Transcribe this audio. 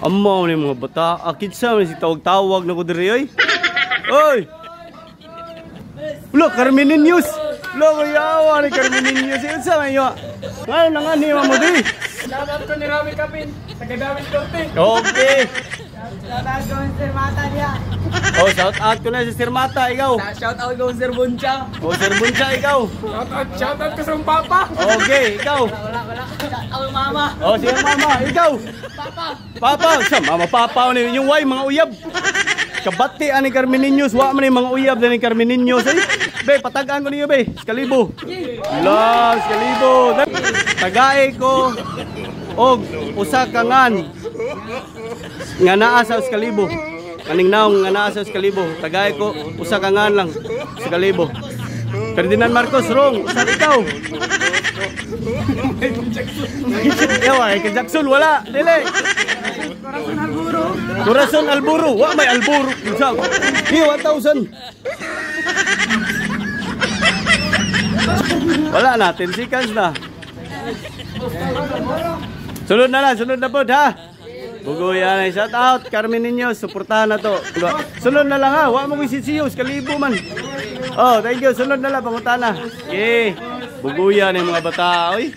Amo ni mga bata, akit sa man si tawag-tawag na ko diri oy. Oy. Ulo, Carminin News. Ulo, kuyawa ni Carminin News. Unsa man yo? Ngano na nga ni mo diri? Shout out ko ni Rami Kapin, taga Dawit Norte. Okay. Shout out ko Sir Mata niya. Oh, shout out ko na si Sir Mata, ikaw. Shout out ko Sir Buncha. Oh, Sir Buncha, ikaw. Shout out ko sa papa. Okay, ikaw. Wala, wala. Shout out mama. Oh, si mama, ikaw. Papa. Papa, sa mama papa ni yung way mga uyab. Kabati ani Carmininos, wa man ni mga uyab ni Carmininos. Ay, be, patagaan ko niyo be. Skalibo. La, skalibo. Tagae ko og usa ka ngan nga naa sa Skalibo. Kaning naong nga naa sa Skalibo. Tagae ko usa ka ngan lang Skalibo. Ferdinand Marcos wrong, usa ikaw. Yawa, Michael Jackson wala, dili. Corazon Alburo, wa may Alburo. Unsa? Ni 1,000. Wala na, 10 seconds na. Sunod na lang, sunod na po ha. Bugoy na, shout out Carmen ninyo, suportahan na to. Sunod na lang ha, wa mo ko'y sisiyos, kalibo man. Oh, thank you, sunod na lang, pangutana. Okay. Buguya na yung mga bata, oy.